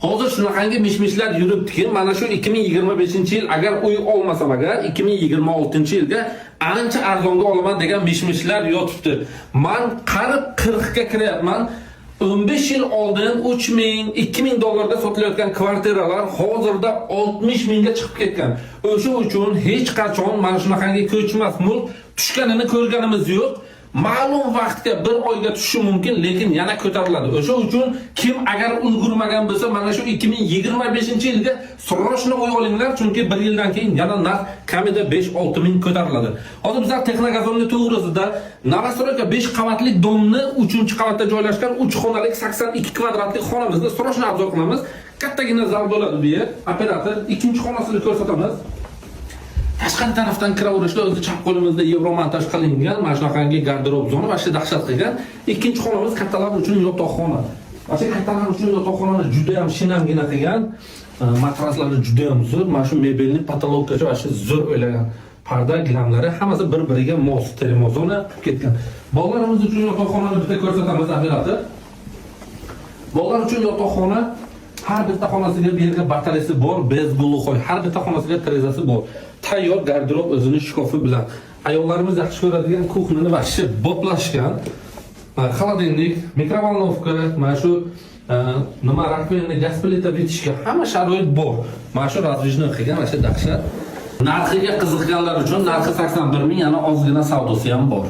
Hozir shunaqangi mish-mishlar yuribdiki, mana shu 2025-yil agar uy olmasam agar 2026-yilga ancha arzonga olaman degan mish-mishlar yotibdi. Man qarib 40 ga kiryapman. 15 yil oldin 3000, 2000 dollarga sotilayotgan kvartiralar hozirda 60 mingga chiqib ketgan. O'sha uchun hech qachon mana shunaqangi ko'chmas mulk tushganini ko'rganimiz yo'q. Ma'lum vaqtga, bir oyga tushishi mumkin, lekin yana ko'tariladi. O'sha uchun kim agar ulgurmagan bo'lsa, mana shu 2025-yilga срочно uy olinglar, chunki bir yildan keyin yana narx kamida 5-6 ming ko'tariladi. Hozir bizlar Texnogazonni to'g'risida новостройка 5 qavatli дом ni 3-qavatda joylashgan 3 xonalik 82 kvadratlik xonamizni срочно обзор qilamiz. Kattagina zal bo'ladi bu yer. Operator, ikkinchi xonasini ko'rsatamiz. Tashqari tarafdan kiraverishda o'zi chap qo'limizda yevromontaj qilingan mana shunaqangi garderob zona, вообще dahshat qilgan. Ikkinchi xonamiz kattalar uchun yotoqxona. Вообще kattalar uchun yotoqxonani juda ham shinamgina qilgan. Matraslari juda ham zo'r, mana shu mebelni потолок gacha вообще zo'r o'ylagan. Parda gilamlari hammasi bir-biriga mos, termozona qilib ketgan. Bolalarimiz uchun yotoqxonani bitta ko'rsatamiz, operator. Bolalar uchun yotoqxona, har bitta xonasiga bu yerga batareyasi bor, без глухой. Har bitta xonasiga derazasi bor. Tayyor garderob o'zini shkafi bilan. Ayollarimiz yaxshi ko'radigan кухня ni вообще boplashgan. Холодильник, микроволновка, mana shu nima, раковина, gaz plita bitishga hamma sharoit bor. Mana shu раздвижной qilgan, вообще dahshat. Narxiga qiziqqanlar uchun narxi 81 ming, yana ozgina savdosi ham bor.